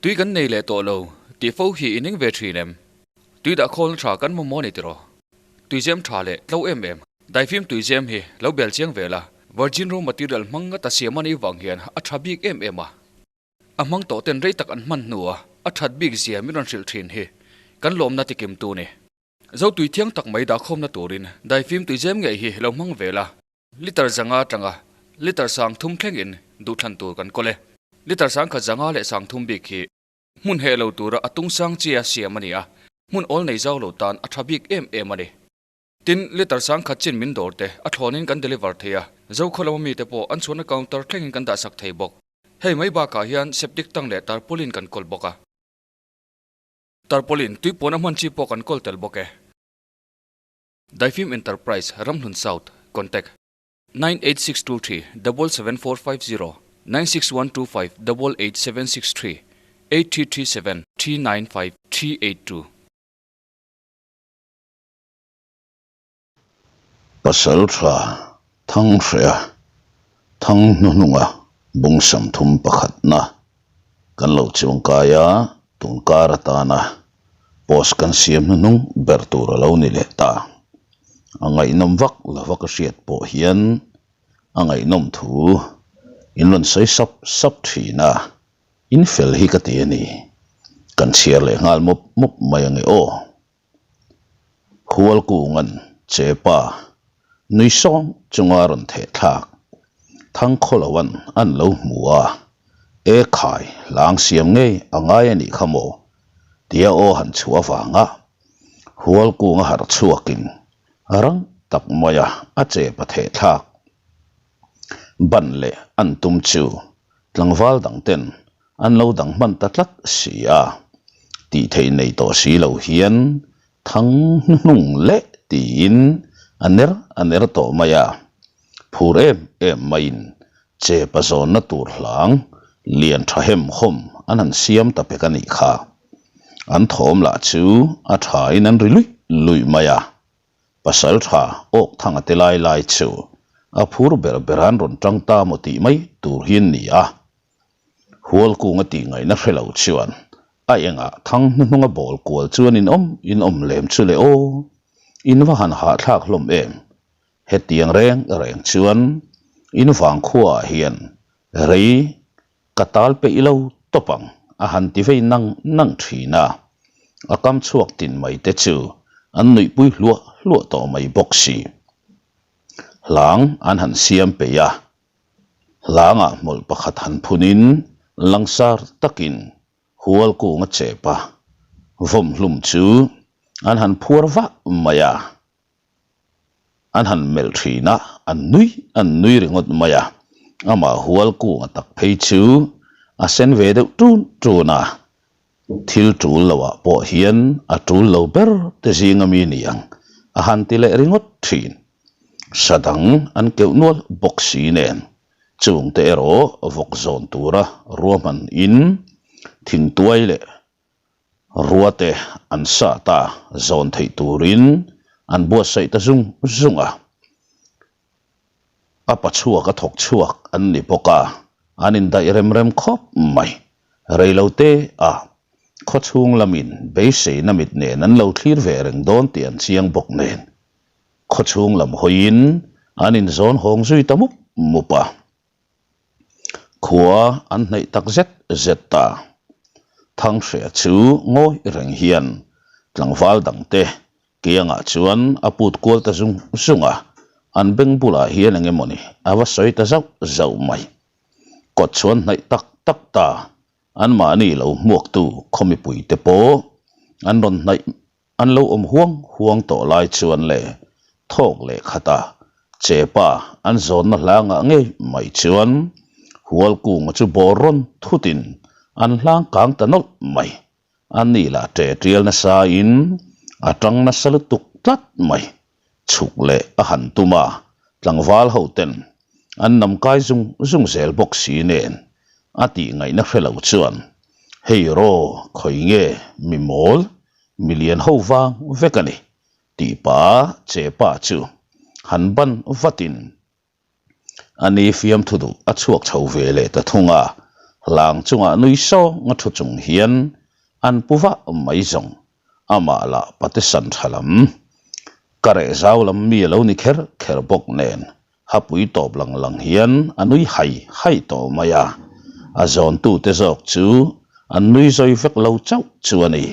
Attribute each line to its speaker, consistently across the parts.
Speaker 1: Tui kan nei leh tawh lo tih fo hi i ning ve thin em? Tui dah khawlna tha kan mamawh a ni tiraw? Tuizem tha leh tlo em em. Daifim tuizem hi lo bel chiang ve la, virgin raw material hmang ngata siam a nih vang hian a tha bik em em a. A hmang tawh ten rei tak an hman hnua a that bik zia min rawn hrilh thin hi kan lawmna tikim tu ni. Zo tui thiang tak mai dahkhawmna turin daifim tuizem ngei hi lo hmang ve la. Liter zanga atanga liter sang thum thlengin duhthlan tur kan kawl e. Liter sang khat zanga leh sang thum bik hi hmun heh lo tura a tung sang chia siam a ni a, hmun awl nei zau lo tan a tha bik em em a ni. Tin, liter sang khat chin min dawr te a thlawnin kan deliver thei a, Zokhaw lama mite pawh an chhuahna counter thlengin kan dahsak thei bawk. Hei mai bakah hian septic tank leh tarpaulin kan kawl bawk a. Tarpaulin tui puan a hman chi pawh kan kawl tel bawk e. Daifim Enterprise, Ramhlun South, Contact, 98623 77450 96125 88763 8337 395 382.
Speaker 2: Pasal tha thang hria thang hnuhnunga bung samthum pakhatna kan lo chuangkai a, tunkar atana Post kan siam hnuhnung ber tur a lo ni leh ta. A ngaihnawm vak lova ka hriat pawh hian a ngaihnawm thu in rawn sawi sap sap thin a, in fel hi ka ti a ni. Kan chhiar leh nghal mup mup mai ange aw. Hualkunga'n Chepa nui sawng chunga rawn theh thlak Thangkhawloa'n an lo hmu a, E khai, hlang siam ngei a ngai a nih kha maw? tia aw han chhuah avanga Hualkunga harh chhuakin rang tak maia a chepa theh thlak ban leh an tum chu tlangval dang ten an lo dang hman ta tlat si a, tih theih nei tawh si lo hian thang hnuhnung leh tiin a ner a ner tawh mai a, phur em em maiin chepa zawnna tur hlang lian tha hem hawm an han siam ta pek a nih kha. An thawm lah chu a thain an ri luih luih mai a, Pasal tha awk thang a ti lai lai chu a phur ber ber an rawn tang ta maw tih mai tur hi an ni a. Hualkung a tih ngaihna hre lo chuan a engah thang hnuhnunga bawl kual chuan in awm in awm lem chu le aw, in va han hahthlak hlawm em? Hetiang reng reng chuan in vangkhuaah hian rei Ka tal peih lo tawp ang, a han ti vei nang nang thin a. A kam chhuak tin mai te chu an nuihpui hluah hluah tawh mai bawk si. Hlang an han siam peih a, hlangah hmawlh pakhat han phunin langsar takin hual kung a chep a, vawmhlum chu an han phuar vah mai a. An han melh thin a, an nui an nui ringawt mai a, amah hual kung a tak phei chu a sen ve deuh tun tun a, thil tul lo ah pawh hian a tul lo ber te zing ami ni ang a han ti leh ringawt thin. Sa dang an keuh nual bawk si nen chung te erawh vawk zawn tura ruahman in thingtuai leh Ruate an sat a, zawn theih turin an buatsaih ta zung zung a. A pa chhuak a thawk chhuak an ni bawk a, an indaih rem rem khawp mai. Reilote a khawchhung lamin beiseina mit nen an lo thlir ve reng dawn tih an chiang bawk nen, khawchhung lam hawiin an inzawn hawng zui ta mup mup a. Khua an hnaih tak zet zet ta. Thanghreh chu ngawi reng hian tlangval dangte kiangah chuan a put kual ta zung zung a, an beng bulah hian eng emawni a va sawi ta zauh zauh mai. Kawt chuan hnaih tak tak ta, anmahni lo hmuaktu khaw mipuite pawh an rawn hnaih An lo awm huang huang tawh lai chuan le thawk leh khat a, chepa an zawnna hlangah ngei mai chuan Hualkunga chu bawr rawn thutin an hlang kang ta nawlh mai. A ni lah ṭe ṭial nasa in a ṭang nasa lutuk tlat mai. Chhuk leh a han tum a, tlangval ho ten an nam kai zung zung zel bawk si nen a tih ngaihna hre lo chuan, Hei raw khawi nge mi mawl Milian ho vang vek a ni, tih pa che pa chu han ban vatin a ni fiamthu duh a chhuak chho ve leh ta thung a. Hlang chungah nui sawng a thu chung hian an pu vah mai zawng. Amah lah Patesan tha lam. Ka reh zau lam mi a lo ni kher kher bawk nen hapui tawp lang lang hian a nui hai hai tawh mai a. A zawntute zawk chu an nui zawi vek lo chauh chu a ni.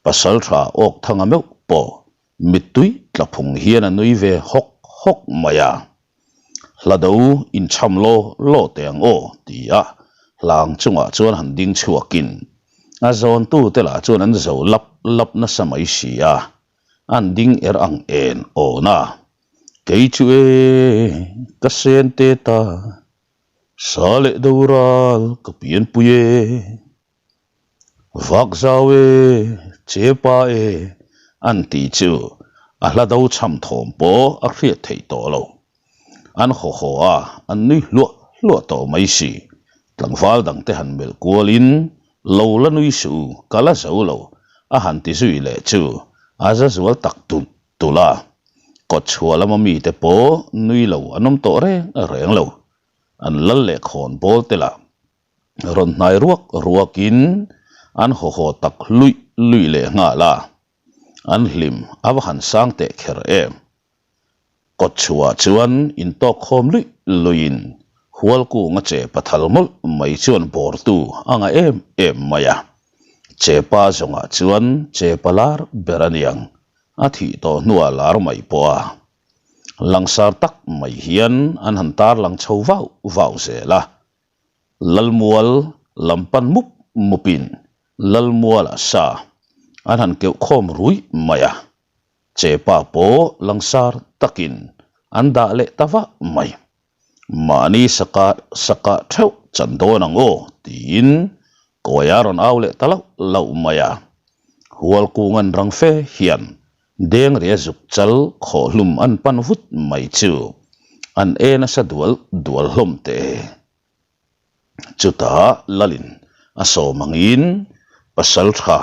Speaker 2: Pasaltha awk thanga meuh pawh Mittui tla phung hian a nui ve hawk hawk mai a. Hla do inchham law law teh ang aw ti a hlang chungah chuan han ding chhuakin a zawntu te lah chuan an zo lap lap nasa mai si a, an ding er ang en awn a. Kei chu e, ka sen te ta, sa leh do ral ka pianpui e. Vak zau e, che pa e, an ti chu a hla do chham thawm pawh a hriat theih tawh lo. An haw haw a, an nui hluah hluah tawh mai si. Tlangval dangte han melh kualin, Lo la nui suh u, ka la zo lo, a han ti zui leh chu a za zual tak tulh tulh a. Kawtchhuah lama mite pawh nui lo an awm tawh reng reng lo. An lal leh khawn bawl te lah rawn hnai ruak ruakin an haw haw tak luih luih leh nghal a, an hlim a va han sang teh kher em. Kawtchhuah chuan intawk khawm luih luihin Hualkunga che pathal mawlh mai chuan bawrtu a ngah em em mai a, chepa zawngah chuan chepa lar ber a niang, a thih tawh hnuah lar mai pawh a langsar tak mai hian an han tarlang chho vau vau zel a. Lalmual lam pan mup mupin Lalmuala sa an han keuh khawm ruih mai a, chepa pawh langsar takin an dah leh ta vah mai. Mahni saka saka theuh chan dawn ang aw tiin Kawia rawn au leh ta lauh lauh mai a. Hualkungan rang fe hian Dengria zuk chal khawhlum an pan vut mai chu an e nasa dual dual hlawm teh e. Chutah Lalin a sawm angin pasal tha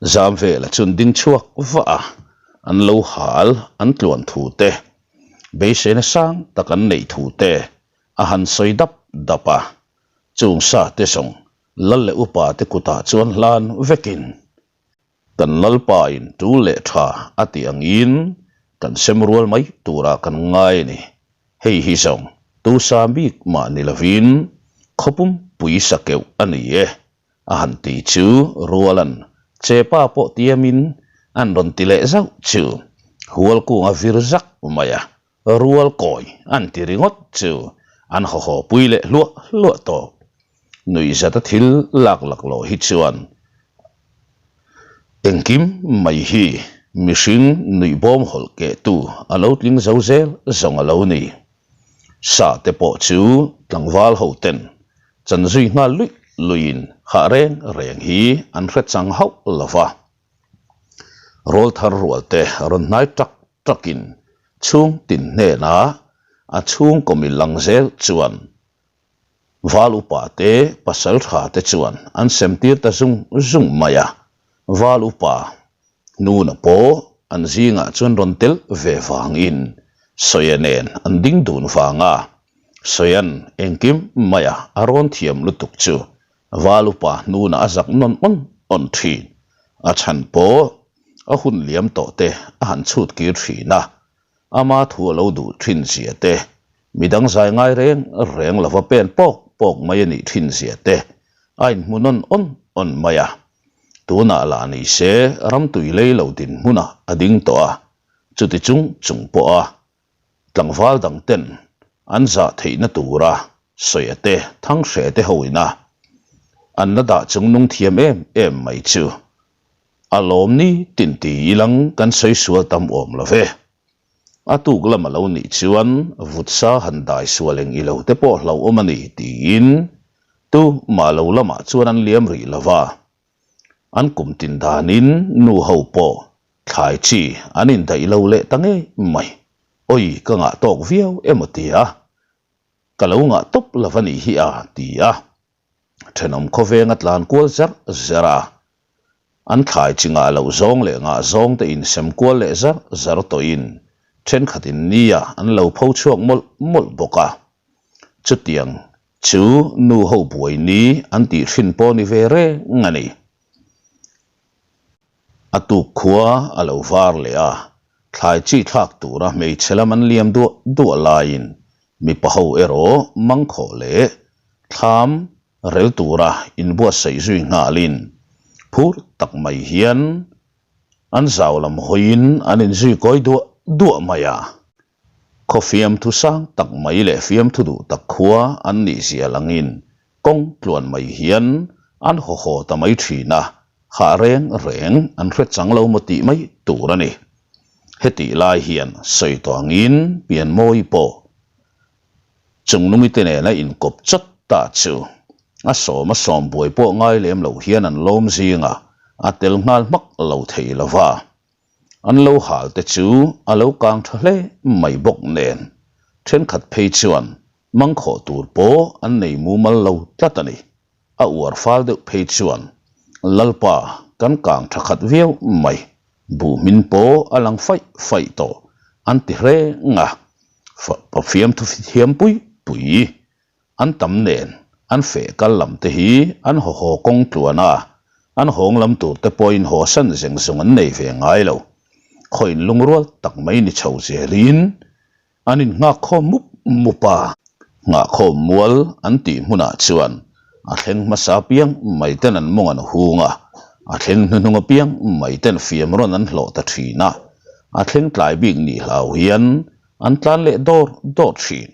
Speaker 2: zam vela chun ding chhuak vah a, an lo hal an tluan thu te, beiseina sang tak an neih thu te a han sawi dap dap a, chung sa te zawng Lal leh upa te kutah chuan hlan vekin Kan Lalpain tul leh tha a tih angin kan sem rual mai turah kan ngai a ni. Hei hi zawng tu sa bik mah ni lovin khawpum pui sa keuh a ni e a han ti chu Rualan chepa pawh tiamin an rawn ti leh zauh chu Hualkunga vir zak mai a, Rual kawi an ti ringawt chu an haw haw pui leh hluah hluah tawp. Nuihzata thil lak lak loh hi chuan engkim mai hi mihring nuih bawm hawlh keh tu a lo tling zo zel zawng a lo ni. Sa te pawh chu tlangval ho ten chan zui nghal luih luihin hah reng reng hi an hre chang hauh lo va. Rawlthar rual te rawn hnai tak takin chhung tin hnenah a chhungkaw mil lang zel chuan Val upa te pasal tha te chuan an sem tir ta zung zung mai a, Val upa Nuna pawh an zingah chuan rawn tel ve vangin Sawia nen an ding dun vanga Sawian engkim maia a rawn thiam lutuk chu Val upa hnunah a zak nawn awn awn thin. A chhan pawh a hun liam tawh te a han chhut kir thin a, ama thu a lo duh thin zia te, midang zai ngai reng reng lova pen pawk pawk mai a nih thin zia te a inhmu nawn awn awn mai a. Tunah lah ni se ramtui lei lo dinhmunah a ding tawh a, chuti chung chung pawh a Tlangval dang ten an zah theihna tura sawi te thang hre te ho ina an la dah chung nung thiam em em mai chu a lawm ni tin ti ilang kan sawi sual tam awm lo ve. A tuk lam a lo nih chuan vutsa han dai sual eng ilo te pawh hlauhawm a ni tiin tu mah lo lamah chuan an liam rih lo va. An kum tin danin nu ho pawh thlai chi an indaih lo leh ta ngei mai. Awi ka ngah tawk viau emaw tia ka lo ngah tawp lo va nih hi a ti a. Thenawm khawvenga tlan kual zar zar a, an thlai chi ngah loh zawng leh ngah zawng te insem kual leh zar zar tawhin thenkhatin nia an lo pho chhuak mawlh mawlh bawk a. Chutiang. Chu nu ho buai ni an tih hrin pawh ni ve reng a ni. A tuk khua a lo var leh a, thlai chi thlak tura hmeichhe lam an liam duah duah laiin mipa ho erawh mangkhawh leh thlam rel tura inbuatsaih zui nghalin phur tak mai hian an zau lam hawiin an inzui kawi duah duah mai a. Khaw fiamthu sang tak mai leh fiamthu duh tak khua an nih zia langin kawng tluan mai hian an haw haw ta mai thin a, hah reng reng an hre chang lo maw tih mai tur a ni. Hetih lai hian sawi tawh angin Pianmawi pawh Chungnungi te nena inkawp chawt ta chu a sawm a sawm buai pawh ngai lem lo hian an lawm zinga a tel nghal hmak lo thei lova. An lo hal te chu a lo kang tha hle mai bawk nen thenkhat phei chuan mangkhawh tur pawh an nei mumal lo tlat a ni. A uar fal deuh phei chuan Lalpa kan kang tha khat viau mai, buhmin pawh a lang faih faih tawh an ti reng a, fiamthu thiam pui pui An tam nen, an feh kal lam te hi an haw haw kawng tluan a, an hawng lam tur te pawhin haw san zeng zawng an nei ve ngai lo. Khawiin lungrual tak mai ni chho zelin an innghak khawm mup mup a. Nghahkhawm mual an tih hmunah chuan a thleng hmasa apiang mai ten an mawng an hung a, a thleng hnuhnung apiang mai ten fiam rawn an hlawh ta thin a, a thleng tlai bik nih hlau hian an tlan leh dawr dawr thin.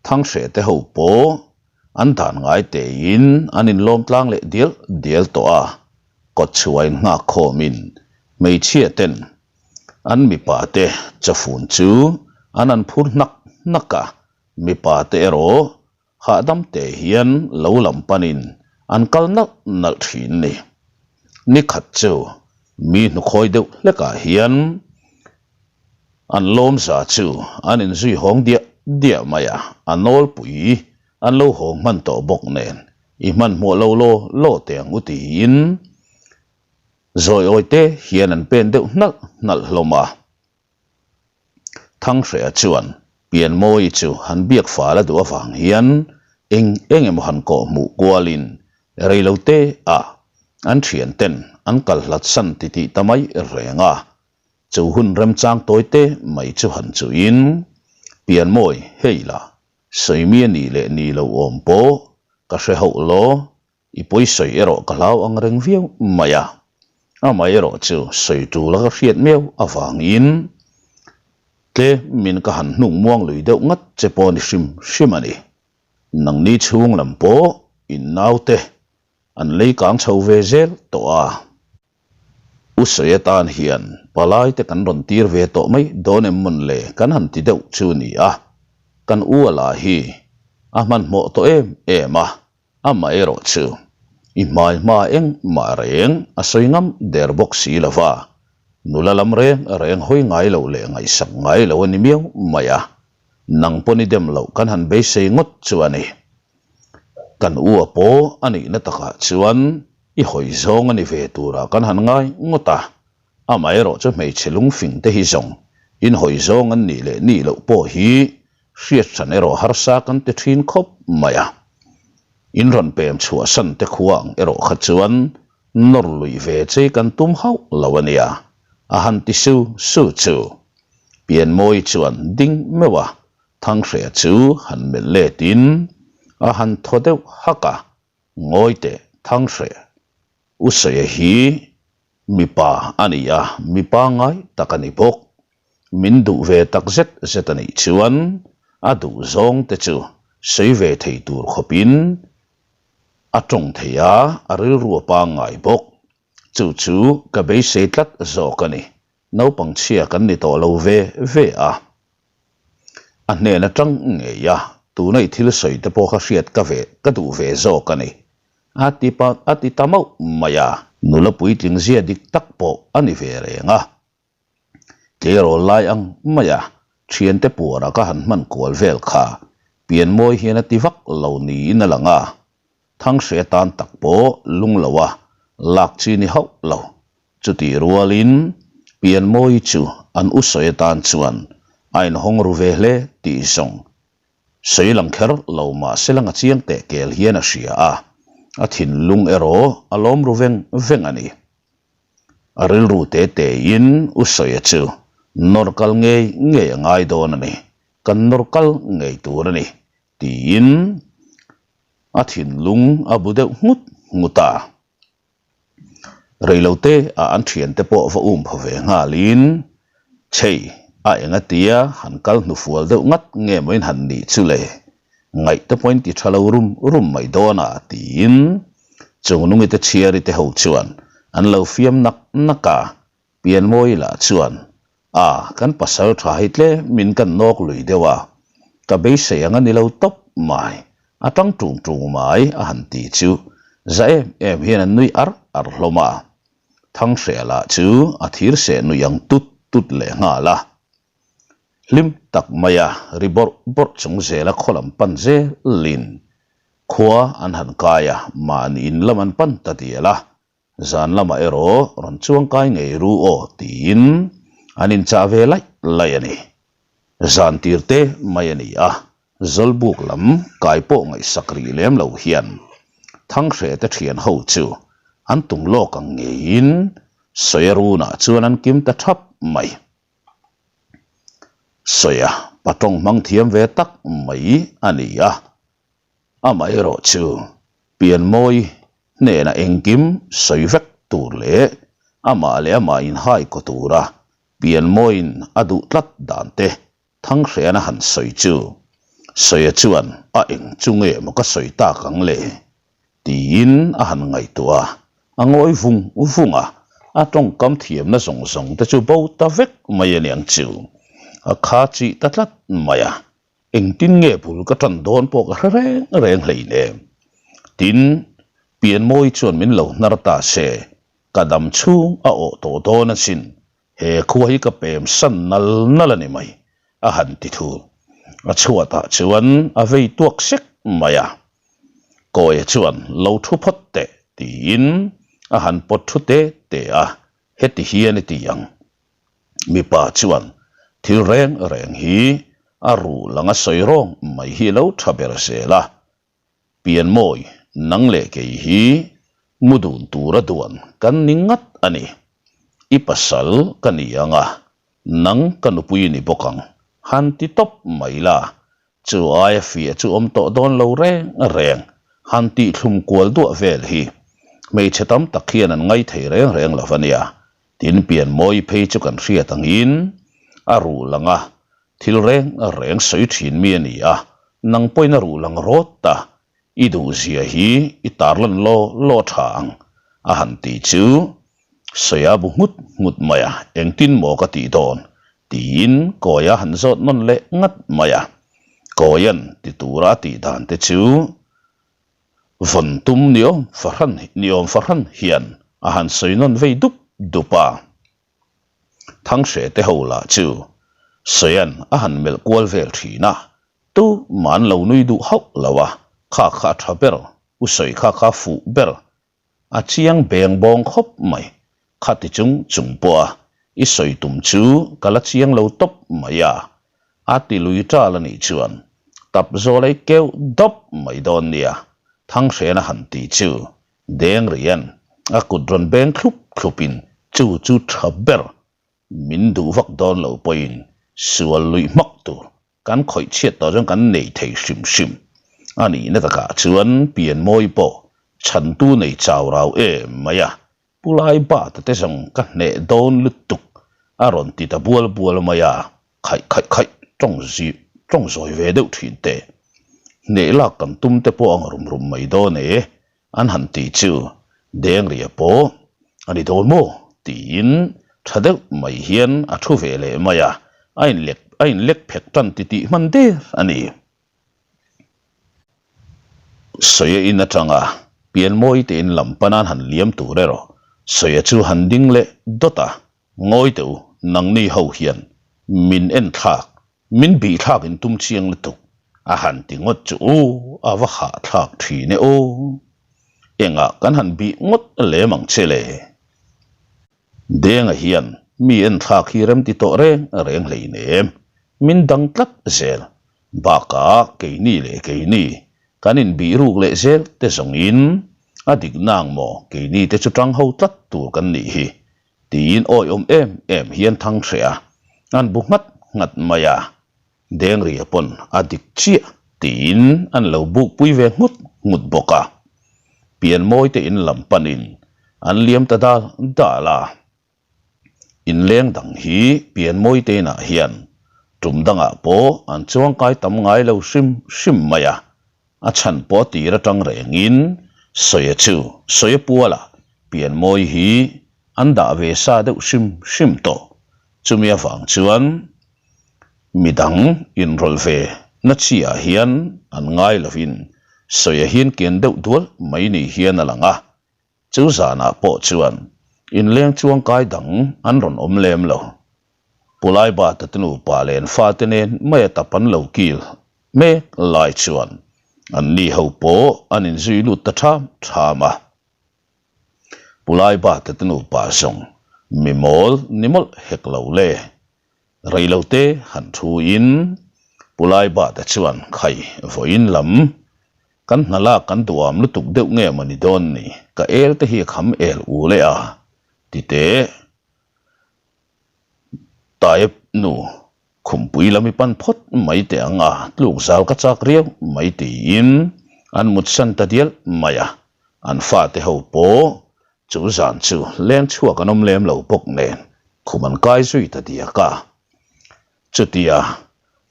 Speaker 2: Thanghreh te ho pawh an dan ngai tein an inlawm tlang leh dial dial tawh a, kawtchhuah in nghak khawmin hmeichhia ten an mipa te chawfun chu an an phur hnak hnak a, mipa te erawh hahdam te hian lo lam panin an kal nalh nalh thin ni. Nikhat chu mi hnukhawi deuh hlekah hian An lawmza chu an inzui hawng diah diah mai a, a nawlpui an lo hawng hman tawh bawk nen i hmanhmawh lo law law teh ang u tiin zawi te hian an pen deuh hnalh hnalh hlawm a. Thanghrehah chuan Pianmawi chu han biak fal a duh avang hian eng eng emaw han kawh hmuh kualin reilote ah an thianten an kal hlat san titih ta mai reng a. Chu hun remchang tawi te mai chu han chuhin, Pianmawi, hei la, sawimi a nih leh ni lo awm pawh ka hre hauh law, i pawi sawi erawh ka hlau ang reng viau mai a. Amah erawh chu sawi tul a ka hriat miau avangin tlem min ka han hnuk muang lui deuh ngat che pawh ni hrim hrim a ni. Nangni chhung lam pawh in naute an lei kang chho ve zel tawh a. U sawi atan hian palai te kan rawn tir ve tawh mai dawn em mawn le kan han ti deuh chu ni a, kan u a lah hi a hmanhmawh tawh em em a, amaherawh chu i hmai hma engmah reng a sawi ngam der bawk si lo va, nula lam reng reng hawi ngai lo leh ngaihsak ngai lo a ni miau mai a, nang pawn i dem loh kan han beisei ngawt chu a ni. Kan u a pawh a nihna takah chuan I hawi zawng a ni ve turah kan han ngai ngawt a, amaherawh chu hmeichhe lungfing te hi zawng in hawi zawng an nih leh nih loh pawh hi hriat hran erawh harsa kan ti thin khawp mai a. In rawn pem chhuah san te khua ang erawh kha chuan nawr luih ve chei kan tum hauh lo a nia, a han ti su su chu. Pianmawi chuan ding meuh a, Thanghreh chu han melh letin a han thaw deuh hak a, Ngawi teh Thanghreh, U Saia hi mipa a ni a, mipa ngai tak a ni bawk. Min duh ve tak zet zet a nih chuan a duh zawng te chu sawi ve thei tur khawpin a tawng thei a, a rilru a pangngai bawk. Chu chu ka beisei tlat zawk a ni. Naupang chhia kan ni tawh lo ve ve a. A hnen atang ngei a, tuna i thil sawi te pawh kha hriat ka ve ka duh ve zawk a ni. A ti pa a ti ta mauh mai a. Nula puitling zia dik tak pawh a ni ve reng a. Tleirawl lai ang mai a, thiante puara ka han hman kual vel kha Pianmawi hian a ti vak lo niin a lang a. Thanghreh atan tak pawh lung lo a lak chi ni hauh lo. Chutih rualin Pianmawi chu an u sawi atan chuan a inhawng ru ve hle tih zawng. Sawi lang kher lo mah se lang a chiang teh kel hian a hria a, a thinlung erawh a lawm ru veng veng a ni. A rilru te tein U Sawia chu nawr kal ngei ngei a ngai dawn a ni, kan nawr kal ngei tur a ni tiin a thinlung a bu deuh nghut nghut a. Reilote ah an thiante pawh va um phaw ve nghalin, Chei, a eng atia han kal hnufual deuh ngat nge maw in han nih chu le? Ngaih te pawhin ti tha lo rum rum mai dawn a tiin Chungnungi te chhiari te ho chuan an lo fiam nak nak a, Pianmawi lah chuan, A, kan pasal tha hi tlemin kan nawk lui deuh a, ka beisei ang a ni lo tawp mai, a tang tung tung mai a han ti chu za em em hian an nui ar ar hlawm a. Thanghreh lah chu a thir seh nui ang tut tut leh nghal a. Hlim tak maia ri bawrh bawrh chung zela khaw lam pan zelin khua an han kai a, mahni in lam an pan ta dial a. Zan lamah erawh rawn chuangkai ngei ru aw tiin an inchah ve laih laih a ni. Zan tir te mai a ni a, Zawlbuk lam kai pawh ngaihsak rih lem lo hian Thanghreh te thian ho chu an tum lawk ang ngeiin Sawia runah chuan an kim ta thap mai. Sawia patawng hmang thiam ve tak mai a ni a. Amaherawh chu Pianmawi hnenah engkim sawi vek tur leh amah leh amah inhai kaw tura Pianmawiin a duh tlat dan te Thanghrean a han sawi chu Sawia chuan a eng chu nge maw ka sawi tak ang le? tiin a han ngaihtuah a, a ngawi vung vung a, a tawngkam thiamna zawng zawng te chu bo ta vek mai a niang chu a kha chih ta tlat mai a. Engtin nge bul ka tan dawn pawh ka hre reng reng hleinem. Tin, Pianmawi chuan min lo hnar ta se, ka dam chhung a awh tawh dawn asin, he khua hi ka pem san nal nal a ni mai, a han ti thul. A chhuatah chuan a vei tuak sek mai a. Kawia chuan lo thu phawt teh tiin a han pawt thu te te a, heti hian i ti ang. Mipa chuan thil reng reng hi a ruh langa sawi rawng mai hi lo tha ber zel a, Pianmawi nang leh kei hi mu dun tura duan kan ni ngat a ni. I pasal ka ni ang a, nang ka nupui ni bawk ang, han ti tawp mai la, Chu aia fiah chu awm tawh dawn lo reng reng, han tih thlum kual duah vel hi hmeichhe tam tak hian an ngai thei reng reng lo a nia. Tin pian mawi phei chu kan hriat angin a ruh lang a, thil reng reng sawi thin mi a ni a, nang pawhin a ruh lang rawt ta, i duhzia hi i tarlan law law tha ang a han ti chu Sawia bu nghut nghut mai a, engtin maw ka tih dawn? tiin Kawia han zawt nawn leh ngat mai a. Kawia'n ti tura a tih dan te chu vawn tum niawm fahran niawm fahran hian a han sawi nawn vei dup dup a. Thanghreh te ho lah chu Sawia'n a han melh kual vel thin a, tu mah an lo nui duh hauh lo a, kha kha a tha ber, u sawi kha kha fuh ber A chiang beng bawng khawp mai. Khati chung chung pawh a, i sawi tum chu ka la chiang lo tawp mai a. A ti lui ṭal a nih chuan tap zawl ei keuh dawp mai dawn nia, Thanghrena han ti chu Deng Rian a kut rawn beng thlup thlupin chu chu ṭha ber min duh vak dawn lo pawhin sual luih hmak tur Kan khawih chhiat tawh chuan kan nei thei hrim hrim. A nihna takah chuan Pianmawi pawh chhantu nei chau rau em mai a, Pu Lai Bata te zawng ka hneh dawn lutuk a rawn ti ta bual bual mai a, khaih khaih khaih tawng zi tawng zawi ve deuh thin teh. Hneh lak kan tum te pawh ang rum rum mai dawn e, An han ti chu Dengria pawh a ni dawn maw? tiin tha deuh mai hian a thu ve leh mai a, a inlek a inlek phek tan titih hman der a ni. Sawia in atanga Pianmawi te in lam pan an han liam tur erawh Sawia chu han ding leh dawt a, Ngawi teh u, nangni ho hian min en thlak Min bih thlak in tum chiang lutuk a han ti ngawt chu u a va hah thlak thin e aw. Engah kan han bih ngawt lem ang che le. Denga hian mi en thlak hi rem ti tawh reng reng hleinem. Min dang tlat zel. Bakah keini leh keini kan inbih ruk leh zel te zawngin a dik nang maw keini te chu tang ho tlat tur kan nih hi tiin awihawm em em hian thang hreh a, an bu nghat nghat mai a. Dengria pawn a dik chiah tiin an lo bukpui ve nghut nghut bawk a. Pianmawi te in lam panin an liam ta dal dal a. Inleng dang hi Pianmawi te inah hian tum dangah pawh an chuangkai tam ngai lo hrim hrim mai a, a chhan pawh a tir atang rengin Sawia chu Sawia pualah Pianmawi hi an dah ve sa deuh hrim hrim tawh. Chumi avang chuan midang inrawlh ve na chi ah hian an ngai lovin Sawia hian kian deuh dual mai ni hian a lang a. Chu zanah pawh chuan inleng chuangkai dang an rawn awm lem lo. Pu Laibata te nupa leh an fate nen mai a tap an lo kil mek lai chuan an ni ho pawh an inzui lut ta ṭham ṭham a. Pu Laibata te nupa zawng mi mawl ni mawlh hek lo le. Reilote han thu in Pu Laibata chuan khai vawiin lam Kan hna lak kan duham lutuk deuh nge maw ni dawn ni, ka el te hi a kham el u leh a, ti teh. Taep nu, khumpui lam i pan phawt mai teh ang a, tluk zal ka chak riau mai tiin an mutsan ta dial mai a, an fate ho pawh chu zan chu leng chhuak an awm lem lo bawk nen khum an kai zui ta diak a. Chutia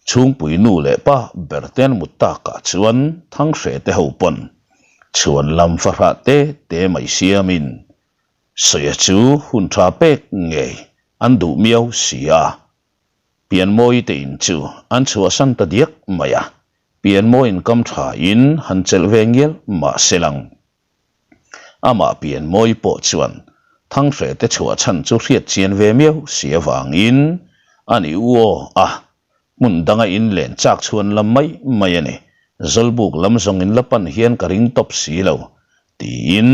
Speaker 2: chhungpui nu leh pa ber te an mut takah chuan Thanghreh te ho pawn chhuan lam fahrah te te mai siamin Sawia chu hun tha pek ngei an duh miau si a. Pianmawi te in chu an chhuahsan ta diak mai a, Pianmawi in kam tha in han chelh ve ngial mah se lang. Amah Pianmawi pawh chuan Thanghreh te chhuah chhan chu hriat chian ve miau si avangin a ni u aw a, hmun danga in len chak chhuan lam mai mai a ni, Zawlbuk lam zawng in la pan hian ka ring tawp si lo, tiin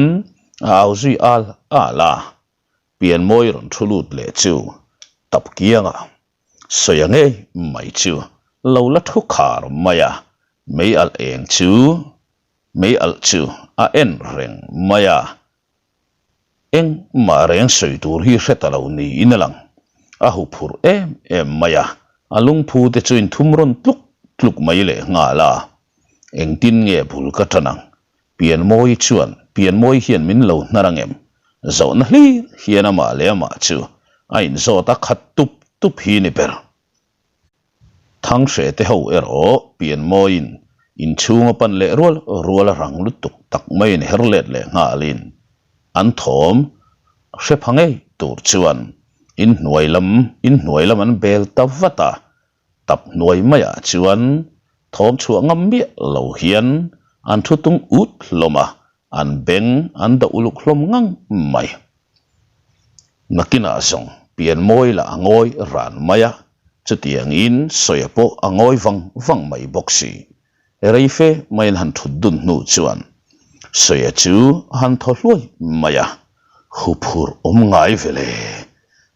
Speaker 2: a au zui al al a. Pianmawi rawn thu lut leh chu tap kiangah sawi a ngei mai chu lo la thu khar mai a, mei alh eng chu Mei alh chu a en reng mai a, engmah reng sawi tur hi hre ta lo niin a lang. A huphurh em em mai a, a lungphu te chu inthum rawn tluk tluk mai leh nghal a. Engtin nge bul ka tan ang? Pianmawi chuan Pianmawi hian min lo hnar ang em? Zawhna hlir hian amah leh amah chu a inzawt a khat tup tup hi ni ber. Thanghreh te ho erawh pianmawiin inchhung a pan leh rual rual a rang lutuk tak maiin her let leh nghalin an thawm hre pha ngei tur chuan inhnuai lam inhnuai lam an bel ta vat a, tap hnuai maiah chuan thawm chhuah ngam miah lo hian an thu tung ut hlawm a, an beng an dah uluk hlawm ngang mai. Nakinah zawng pianmawi lah a ngawi ran mai a, chutiangin sawia pawh a ngawi vang vang mai bawk si. Reife maiin han thut dun hnu chuan sawia chu a han thaw hluai mai a, Huphurh awm ngai ve le,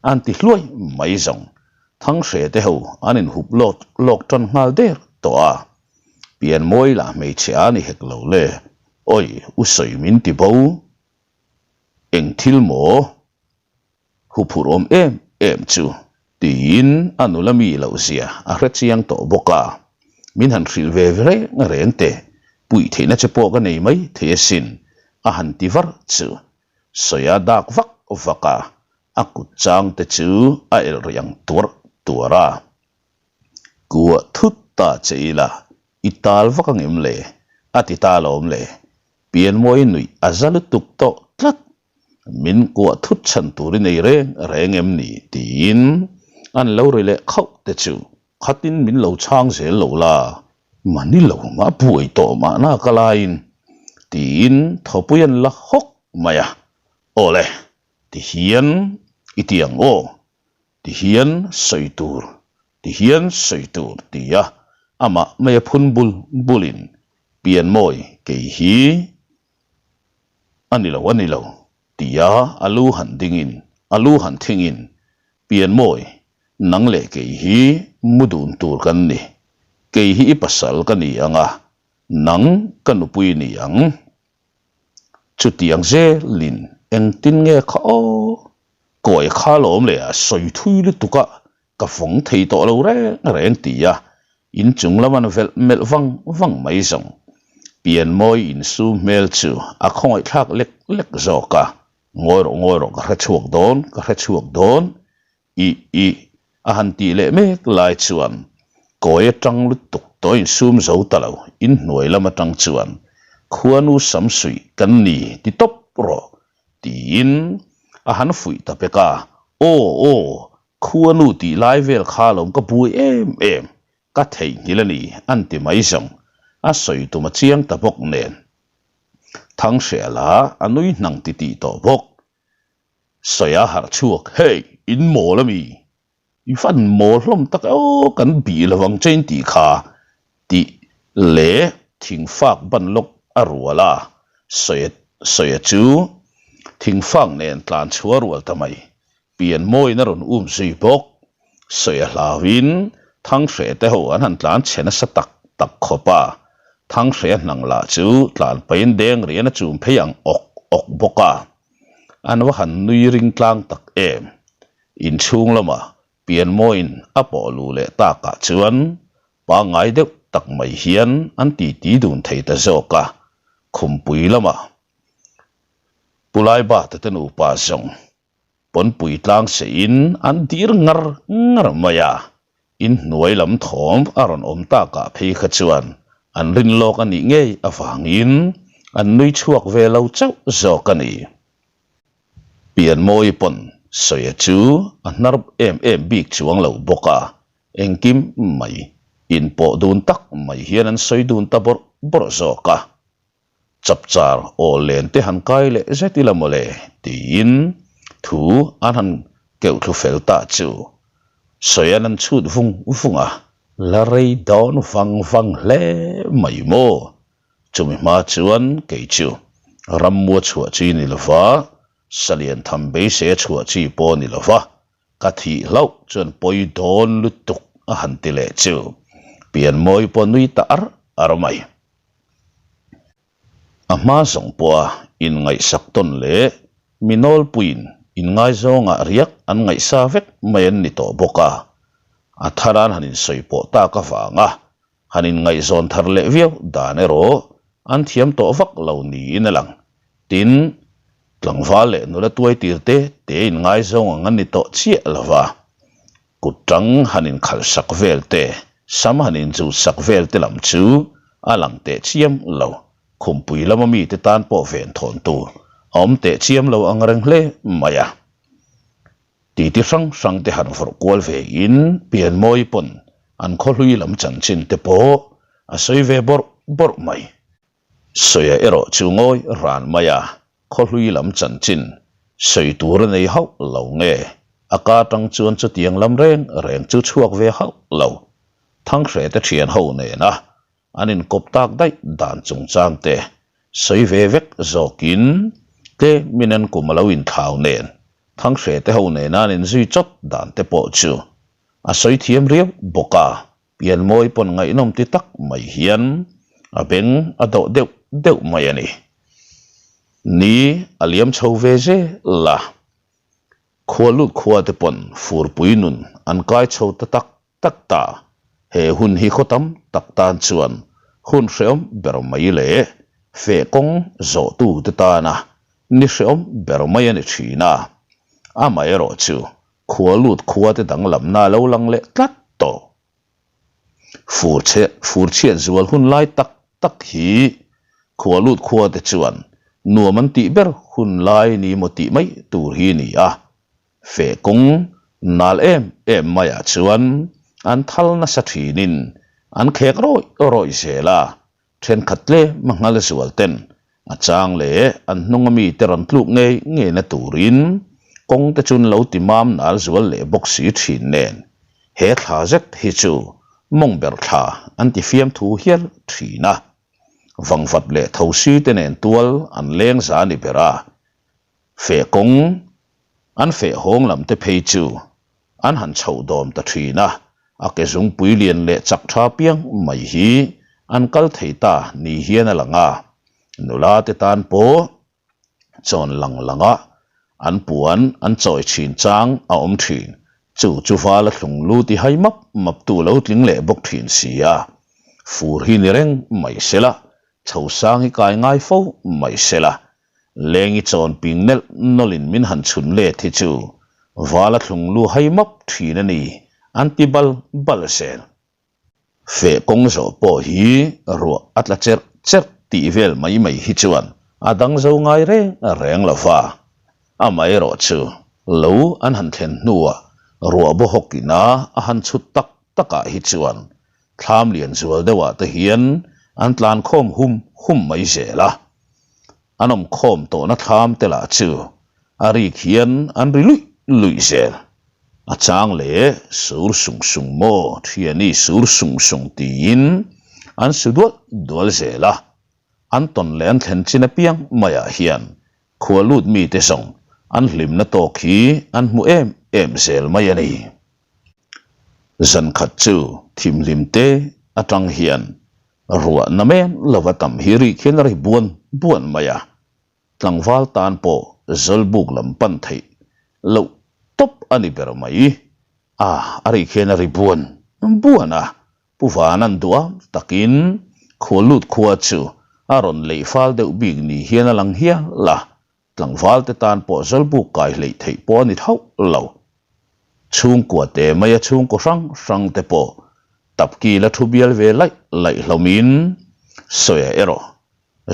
Speaker 2: an ti hluai mai zawng. Thanghreh te ho an inhup lawk lawk tan nghal der tawh a, pianmawi lah hmeichhe a ni hek lo le, awi u sawi min ti bo. Eng thil maw? Huphurh awm em em chu tiin a nula mi loh zia a hre chiang tawh bawk a, min han hrilh ve reng reng teh, puih theihna che pawh ka nei mai thei asin a han ti var chu sawi a dak vak vak a, a kut chang te chu a elh rih ang tuarh tuarh a. Kuah thut ta che ila i tal vak angem le? a ti ta alawm le. Pianmawi nuih a za lutuk tawh tlat. Min kuah thut chhan tur i nei reng reng em ni? tiin an lo ri leh khauh te chu khatin min lo chhang zel lo la, mahni lo mah buai tawh mahna ka laiin tiin thawpui an la hawk mai a. Awle, tihian i ti ang aw, Tihian sawi tur, tihian sawi tur ti a amah mai a phun bul bulin Pianmawi kei hi a ni lo a ni lo tia a lu han dingin a lu han thingin Pianmawi nang leh kei hi mu dun tur kan ni. Kei hi i pasal ka ni ang a, nang ka nupui ni ang. Chutiang zelin engtin nge kha aw? Kawi kha lawm leh a sawi thui lutuk a, ka vawng thei tawh lo reng reng ti a, inchung lam an velh melh vang vang mai zawng. Pianmawi insum hmel chu a khawngaihthlak lek lek zawk a, Ngawi rawh ngawi rawh ka hre chhuak dawn, ka hre chhuak dawn, ih ih a han tih leh mek lai chuan kawi atang lutuk tawh insum zo ta lo, inhnuai lam atang chuan khuanu sam suih kan ni ti tawp rawh tiin a han fuih ta pek a, aw aw khuanu tih lai vel kha lawm ka buai em em, ka theihnghilh a ni an ti mai zawng, a sawi tum a chiang ta bawk nen. Thanghrela a nui hnang ti tih tawh bawk. Sawi a harh chhuak, Hey, in mawl a mi? I van mawl hlawm tak e aw, kan bih lo ang che in tih kha tih leh thingfak ban lawk a rual a, Sawi Sawia chu thingfak nen tlan chhuah rual ta mai. Pian mawiin a rawn um zui bawk. Sawi a hlauin Thanghreh te ho an han tlan chhe nasa tak tak khawp a, Thanghreh a hnang lah chu tlan pahin deng rian a chum phei ang awk awk bawk a. An va han nui ring tlang tak em. Inchhung lamah Pianmawiin a pawh luh leh takah chuan pangngai deuh tak mai hian an titi dun thei ta zawk a, khumpui lamah Pu Laibata te nupa zawng pawnpui tlang seihin an dir ngar ngar mai a, inhnuai lam thawm a rawn awm takah phei kha chuan an rin lawk a nih ngei avangin an nui chhuak ve lo chauh zawk a ni. Pianmawi pawn Sawia chu a hnar em em bik chuang lo bawk a, engkim mai inpawh dun tak mai hian an sawi dun ta bawrh bawrh zawk a. Chapchar aw len te han kai leh zet ila mawle tiin thu an han keuh thlu fel ta chu sawi an han chhut vung vung a, la rei dawn vang vang hle mai maw? Chumi hma chuan kei chu rammua chhuah chi ni lova, salian tham beisei a chhuah chi pawh ni lova, Ka thih hlauh chuan pawi dawn lutuk a han ti leh chu Pianmawi pawh nui ta ar ar mai. A hma zawng pawha inngaihsak tawn leh mi nawlpuiin inngaizawngah riak an ngaihsa vek mai an ni tawh bawk a, a thar an han insawi pawh tak avanga Han inngaihzawn thar leh viau dan erawh an thiam tawh vak lo niin a lang. Tin, tlangval leh nula tuai tir te te inngaizawng ang an ni tawh chiah lo va, kut tang han inkhalh sak vel te, sam han inzut sak vel te lam chu a lang teh chiam lo. Khumpui lama mite tan pawh venthawn tur a awm teh chiam lo ang reng hle mai a. Titi hrang hrang te han vawrh kual ve in Pianmawi pawn an khawhlui lam chanchin te pawh a sawi ve bawrh bawrh mai. Sawia erawh chu ngawi ran mai a, khawhlui lam chanchin sawi tur a nei hauh lo nge a ka tang chuan chutiang lam reng reng chu chhuak ve hauh lo. Thanghreh te thian ho nena An inkawp tak daih dan chungchang te sawi ve vek zawkin te min en kum a lo inthlau nen Thanghreh te ho nena an inzui chawt dan te pawh chu a sawi thiam riau bawk a, Pianmawi pawn ngaihnawm ti tak mai hian a beng a dawh deuh deuh mai a ni. Ni a liam chho ve zel a, Khualut khua te pawn furpui nun an kai chho ta tak tak ta, he hun hi khaw tam tak tan chuan hun hrehawm ber mai leh feh kawng zawhtu te tana ni hrehawm ber mai a ni thin a. Amaherawh chu khua lut khua te danglamna a lo lang leh tlat tawh. Fur chhe fur chhiat zual hun lai tak tak hi khua lut khua te chuan nuam an tih ber hun lai ni maw tih mai tur hi a ni a. Feh kawng nal em em maiah chuan an thal nasa thinin an khek rawih rawih zel a, thenkhat tlem a nghal zual ten a chang leh an hnunga mite rawn tluk ngei ngeina turin kawng te chu an lo ti mam nal zual leh bawk si thin nen he thla zet hi chu mawng ber thla an ti fiamthu hial thin a, vangvat leh thosi te nen tual an leng za ni ber a, Feh kawng, an feh hawng lam te phei chu an han chhoh dawm ta thin a. A ke zungpui lian leh chak tha piang mai hi an kal thei ta ni hian a lang a, nula te tan pawh chawn lang langa an puan an chawi thin chang a awm thin. Chu chu vala thlung lu ti hai map map tu lo tling leh bawk thin si a, fur hi ni reng mai sela, chho sang hi kai ngai fo mai sela, Lengi chawn ping nelh nawlhin min han chhun let hi chu vala thlung lu hai map thin a ni an ti bal bal zel. Feh kawng zawh pawh hi ruah a tla cherh cherh tih vel mai mai hi chuan a dang zo ngai reng reng lo va. Amaherawh chu lo an han thlen hnuah ruah baw hawk ina a han chhut tak takah hi chuan thlam lian zual deuhah te hian an tlan khawm hum hum mai zel a. An awm khawm tawhna thlam te lah chu a rik hian an ri luih luih zel. A chang leh sur sung sung maw thiani sur sung sung tiin an su dual dual zel a. An tawn leh an thlen chin apiang maiah hian khua lut mite zawng an hlimna tawk hi an hmu em em zel mai a ni. Zan khat chu thimhlim te atang hian ruah na men lova tam hi rik hian a ri buan buan mai a, tlangval tan pawh Zawlbuk lam pan theih loh tawp a ni ber mai. A, a rik hian a ri buan buan a, Pu Vanan duam takin khuallut khua chu a rawn leih fal deuh bik ni hian a lang hial a, Tlangval te tan pawh Zawlbuk kai hleih theih pawh a ni thauh lo. Chhungkua te maia chhungkaw hrang hrang te pawh tapki la thu bial ve laih laih hlawmin sawi erawh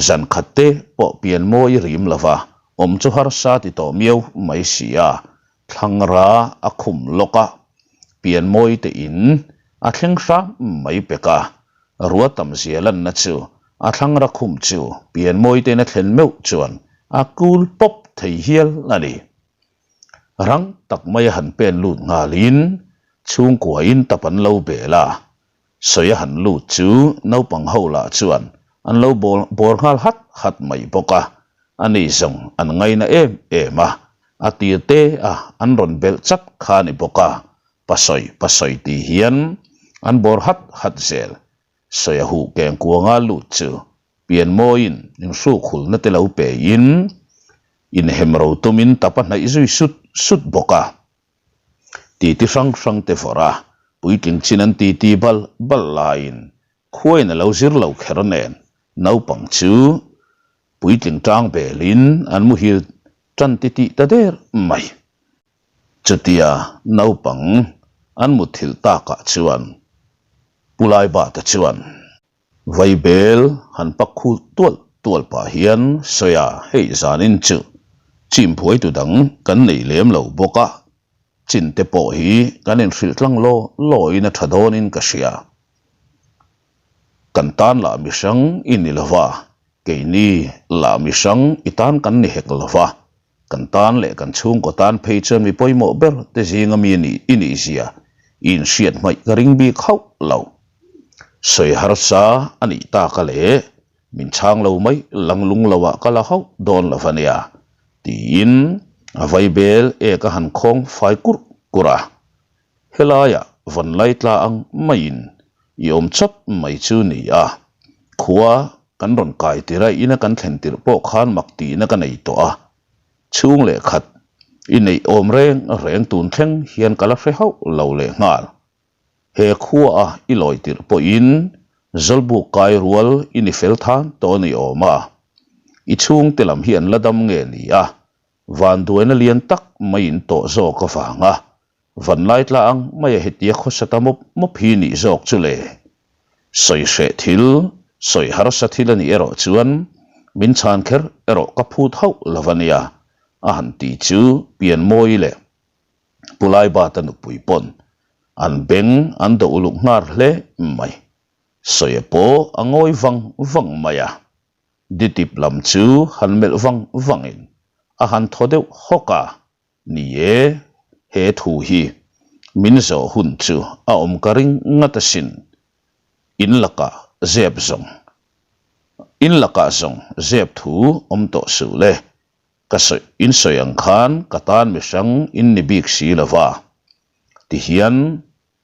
Speaker 2: zan khat te pawh pian mawi rim lova awm chu harsa ti tawh miau mai si a, thlangra a khum lawk a, pian mawi te in a thleng hram mai pek a, rua tam zia lanna chu a thlangra khum chu pian mawi te in a thlen meuh chuan a kul pawp thei hial a ni. Rang tak mai a han pen lut nghalin chhungkua in tap an lo bel a, sawi a han lut chu naupang ho lah chuan an lo bawr nghal hat hat mai bawk a, ani zawng an ngaina em em a, a tir te a an rawn belh chat kha a ni bawk a, pasawi pasawi ti hian an bawr hat hat zel, sawi a huh keng kuanga lut chu pian mawiin inhruk hulna te lo pe in inhem ro tumin tap a hnaih zui sut sut bawk a. Titi hrang hrang te vawrh a, puitling chin an titi bal bal laiin khuain a lo zir lo kher nen naupang chu puitling tang belin an muhil tan titih ta der mai. Chutia naupang an mutthilh takah chuan Pu Laibata chuan. Vaibel han pak khul tual tual pah hian sawi a, hei zanin chu chim phuaitu dang kan nei lem lo bawk a, chin te pawh hi kan inhrilh tlang law lawin a tha dawnin ka hria. Kan tan lah mihrang i ni lo va, keini lah mihrang i tan kan ni hek lo va, Kan tan leh kan chhungkaw tan phei chuan mi pawimawh ber te zinga mi nih i nih zia i inhriat hmaih ka ring bik hauh lo. Sawi harsa a nih tak a leh min chhang lo mai lang lung lo ah ka la hauh dawn lo va nia tiin a vaibel ek a han khawng fai kurh kurh a. Helaiah vanlai tla ang maiin i awm chawp mai chu ni a, khua kan rawn kai tir a, ina kan thlen tirh pawh khan mak tihna ka nei tawh a, chhung leh khat i neih awm reng reng tun thleng hian ka la hre hauh lo leh nghal. He khua a i lawi tirh pawhin Zawlbuk kai rual i ni fel than tawh a ni awm a, i chhungte lam hi an la dam nge ni a, vanduaina lian tak mai in tawh zawk avanga Vanlai tla ang mai a hetia khawsa ta mawp mawp hi nih zawk chu le. Sawi hreh thil, sawi harsa thil a nih erawh chuan min chhan kher erawh ka phut hauh lo a nia, a han ti chu Pianmawi leh Pu Laibata nupui pawn an beng an do uluk nghar hle mai. Sawia pawh a ngawi vang vang mai a. Ditip lam chu han melh vang vangin a han thaw deuh hawk a. Ni e, he thu hi min zawh hun chu a awm ka ring ngat asin. In lakah zep zawng, in lakah zawng zep thu awm tawh suh le. Ka sawi, in sawi ang khan ka tan mihrang in ni bik si lo va. Tihian.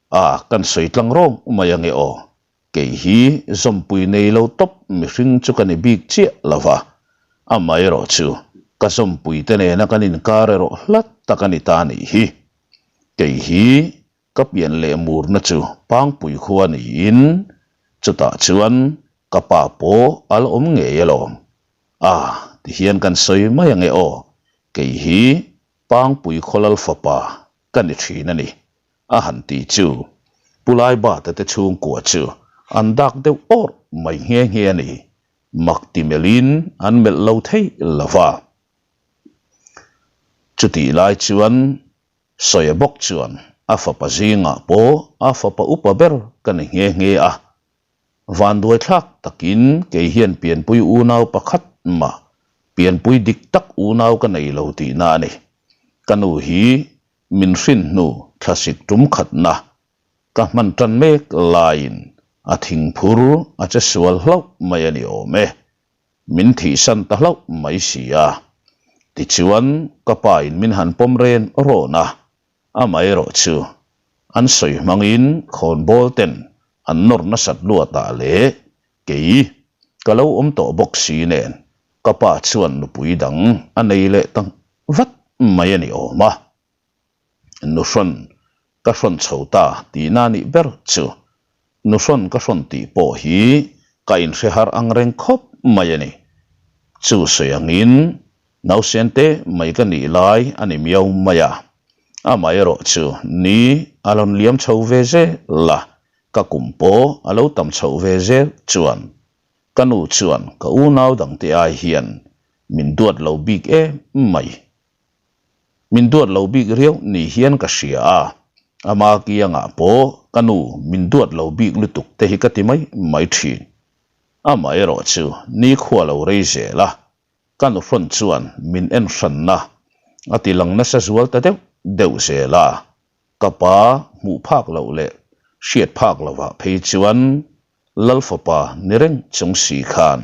Speaker 2: A, kan sawi tlang rawng mai ange aw. Kei hi zawmpui nei lo tawp mihring chu ka ni bik chiah lo va, amaherawhchu ka zawmpui te nena kan inkar erawh hlat tak a ni ta nih hi. Kei hi ka pian leh murna chu Pangpui khua niin chutah chuan ka pa pawh a la awm ngei alawm. A, tihian kan sawi mai ange aw, kei hi Pangpui khawlal fapa ka ni thin a ni, a han ti chu Pu Laibata te chhungkua chu an dak deuh awrh mai nghe nghe a ni, mak ti melhin an melh lo thei lo va. Chutih lai chuan Sawia bawk chuan a fapa zingah pawh a fapa upa ber ka ni nghe nghe a, Vanduai thlak takin kei hian pianpui unau pakhat mah pianpui dik tak unau ka nei lo tihna a ni. Ka nu hi min hrin hnu thlasik tum khatna ka hman tan mek laiin a thingphur a che sual hlauh mai a ni awm e. Min thihsan ta hlauh mai si a. Tichuan ka pa in min han pawm ren rawn a, Amaherawhchu, an sawi hmangin khawnbawl ten an nawr nasat luatah leh kei ka lo awm tawh bawk si nen ka pa chuan nupui dang a nei leh ta vat mai a ni awm a. Nuhrawn ka hrawn chho ta tihna nih ber chu nuhrawn ka hrawn tih pawh hi ka inhre har ang reng khawp mai a ni. Chu sawi angin Nausen te mai ka nih lai a ni miau mai a, amaherawhchu ni a rawn liam chho ve zel a, ka kum pawh a lo tam chhoh ve zel chuan ka nu chuan ka unau dangte ai hian min duat lo bik em mai. Min duat lo bik riau ni hian ka hria a, ama kiangah pawh ka nu min duat lo bik lutuk te hi ka ti mai mai thin. Amaherawhchu nikhua lo rei zel a, Ka nuhrawn chuan min en hranna a ti lang nasa zual ta deuh deuh zel a, ka pa hmuh phak loh leh hriat phak lovah phei chuan Lal fapa ni reng chung si khan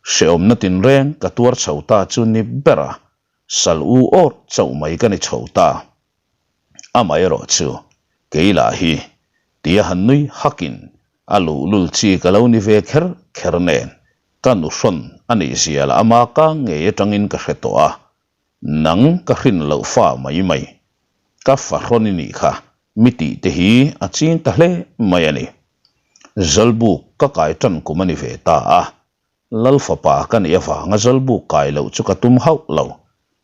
Speaker 2: hrehawmna tinreng ka tuar chho ta chu ni ber a, sal u awrh chauh mai ka ni chho ta. Amaherawhchu kei lah hi tia han nui hakin a luhlul chi ka lo ni ve kher kher nen Ka nuhrawn a nih zia lah ama ka ngei atangin ka hre tawh a, nang ka hrin loh fa mai mai. Ka fahrawn i nih kha, mi tih te hi a ching ta hle mai a ni. Zawlbuk ka kai tan kum a ni ve ta a, Lal fapa ka nih avanga zawlbuk kai loh chu ka tum hauh lo.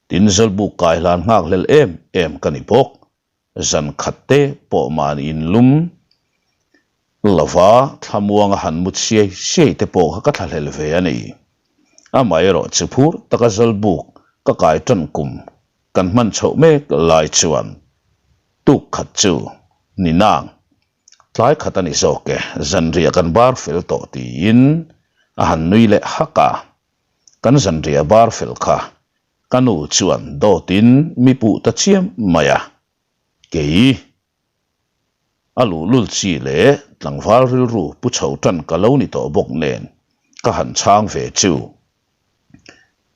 Speaker 2: Tin zawlbuk kai hlan nghak hlel em em ka ni bawk. Zan khat te pawh mahni inlum lova thlamuanga han mut siai siai te pawh kha ka thlahlel ve a ni. Amaherawh chu phur taka Zawlbuk ka kai tan kum kan hman chhoh mek lai chuan tuk khat chu ni nang tlai khat a ni zawk e, zanriah kan bar fel tawh tiin a han nui leh hak a, kan zanriah bar fel kha Ka nu chuan dawtin mi puh ta chiam mai a, kei a luhlul chi leh tlangval rilru pu chho tan ka lo ni tawh bawk nen ka han chhang ve chu.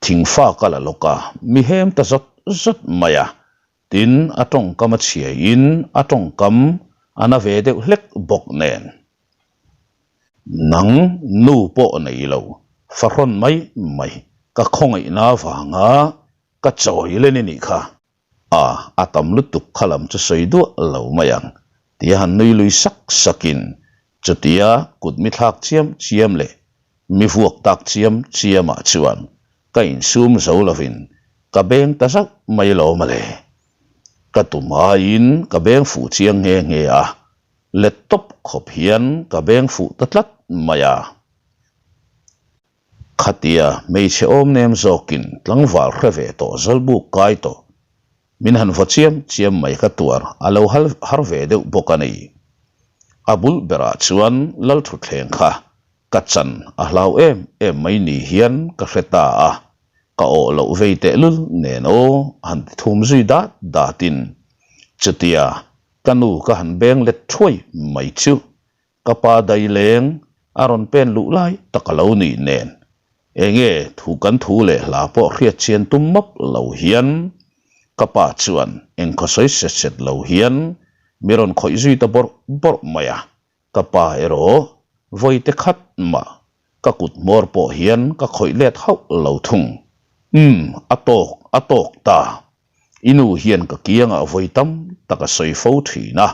Speaker 2: Thingfa ka la lawk a, mi hem ta zawt zawt mai a, tin a tawngkam a chhiaiin a tawngkam a na ve deuh hlek bawk nen. Nang nu pawh nei lo, fahrawn mai mai, ka khawngaihna avanga ka chawi len i nih kha. A, a tam lutuk kha lam chu sawi duah lo mai ang, tia han nui lui sak sakin chutia kut mi thlak chiam chiam leh mi vuak tak chiam chiamah chuan ka insum zo lovin ka beng ta zauh mai lo mawle. Ka tum aiin ka beng fuh chiang nghe nghe a, Let tawp khawp hian ka beng fuh ta tlat mai a. Khatia hmeichhe awm nem zawkin tlangval hre ve tawh Zawlbuk kai tawh min han vaw chiam chiam mai ka tuar a lo har ve deuh bawk a ni. A bul berah chuan Lalthutthleng kha ka chan a hlau em em mai ni hian ka hre ta a, ka awh loh vei tehlul nen aw han ti thum zui dat datin chutia Ka nu ka han beng let thuai mai chu ka pa dai leng a rawn pen luh lai tak a lo nih nen enge thu kan thu leh hla pawh hriat chian tum map lo hian ka pa chuan engkhaw sawi set set lo hian. Mi rawn khawih zui ta bawrh bawrh mai a, ka pa erawh vawi te khat mah ka kut hmawr pawh hian ka khawih let hauh lo thung. Umm, a tawk, a tawk ta. I nu hian ka kiangah vawi tam tak a sawi fo thin a.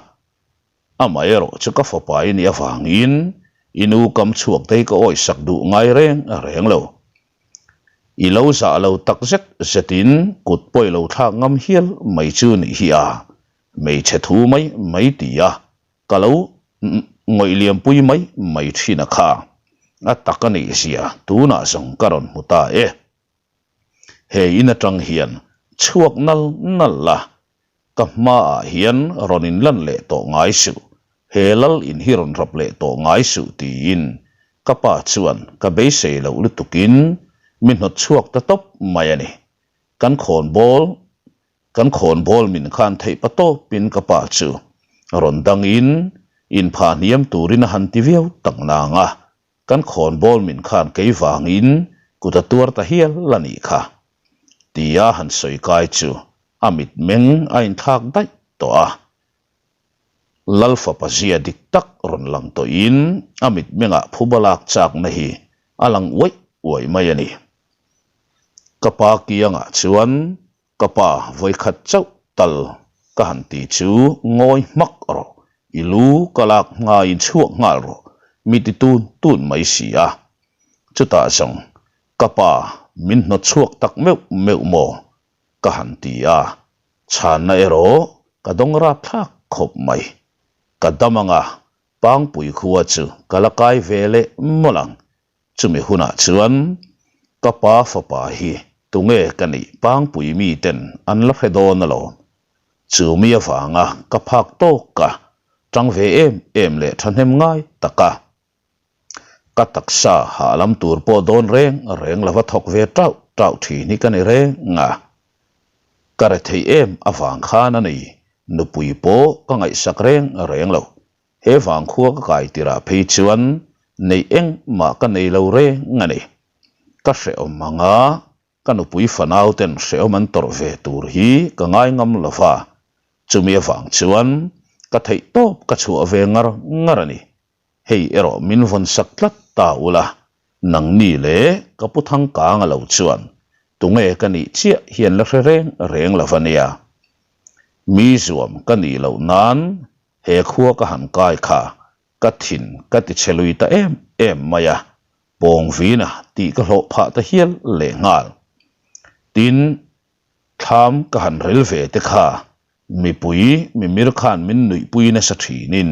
Speaker 2: Amaherawh chu ka fapa i nih avangin i nu kam chhuak te hi ka awisak duh ngai reng reng lo. I lo zah lo tak zet zetin kut pawh i lo thlak ngam hial mai chu nih hi a, hmeichhe thu mai mai ti a, ka lo ngawih liampui mai mai thin a kha. A tak a nih zia tunah zawng ka rawn hmu ta e. He in atang hian chhuak nal nal la, Ka hmaah hian rawn inlan leh tawh ngai suh, he lal in hi rawn rap leh tawh ngai suh tiin ka pa chuan ka beisei loh lutukin mi hnawt chhuak ta tawp mai a ni. Kan khawnbawl kan khawnbawl min khan theih pa tawpin ka pa chu rawn dangin inphah hniam turin a han ti viau tak nang a, Kan khawnbawl min khan kei vangin kut a tuar ta hial a nih kha. Tia han sawi kai chu a mitmeng a inthlak daih tawh a. Lalfapa zia dik tak rawn lang tawhin a mitmengah phuba lak chakna hi a lang uaih uaih mai a ni. Ka pa kiangah chuan Ka pa vawikhat chauh tal ka han ti chu ngawi hmak rawh, i lu ka lak ngaiin chhuak nghal rawh, mi ti tun tun mai si a. Chutah zawng ka pa min hnawt chhuak tak meuh meuh maw ka han ti a, chhanna erawh ka dawng rapthlak khawp mai. Ka dam anga Pangpui khua chu ka la kai ve leh mawlh ang Chumi hunah chuan ka pa fapa hi tunge ka nih Pangpui miten an la hre dawn alawm. Chu mi avanga ka phak tawk a, tang ve em em leh thahnem ngai tak a. Ka taksa hah lam tur pawh dawn reng reng lova thawk ve tauh tauh thin hi ka ni reng a. Ka retheih em avang khan a ni, nupui pawh ka ngaihsak reng reng lo. He vangkhua ka kai tirah phei chuan neih engmah ka nei lo reng a ni. Ka hrehawm ang a, ka nupui fanau ten hrehawm an tawrh ve tur hi ka ngai ngam lo va, chumi avang chuan ka theih tawp ka chhuah ve ngar ngar a ni. Hei erawh min vawn sak tlat ta ula, nangni leh ka pu Thangkanga lo chuan tunge ka nih chiah hian la hre reng reng lo va nia. Mi zuam ka nih loh nan He khua ka han kai kha ka thin ka ti chhe lui ta em em mai a, pawngvina tih ka hlawh phah ta hial leh nghal. Tin, thlam ka han rel ve te kha mipui mimir khan min nuihpui nasa thinin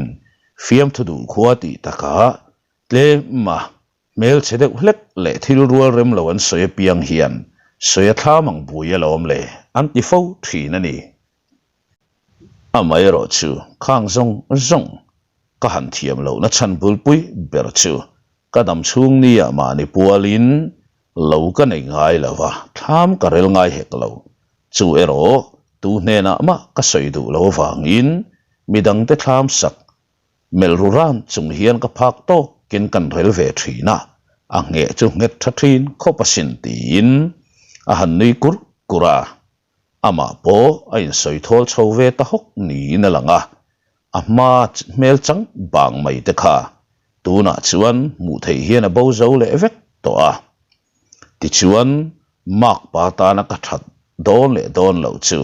Speaker 2: fiamthu duh khua tih takah tlem a hmelchhe deuh hlek leh thil rual rem lo an sawi apiang hian sawi a thlam ang bui alawm le an ti fo thin a ni. Amaherawh chu khang zawng zawng ka han thiam lohna chhan bulpui ber chu ka dam chhung nia mahni pualin lo ka nei ngai lo va, thlam ka rel ngai hek lo. Chu erawh tu hnenah mah ka sawi duh lo avangin midangte thlam sak melh ru ran chung hian ka phak tawkin kan rel ve thin a, a ngheh chu nghet tha thin khawp asin tiin a han nui kur kur a. Amah pawh a insawi thawl chho ve ta hawk niin a lang a, a hma hmel chang bang mai te kha tunah chuan hmuh theih hian a bo zo leh vek tawh a. Tichuan, Mark pa tana ka that dawn leh dawn loh chu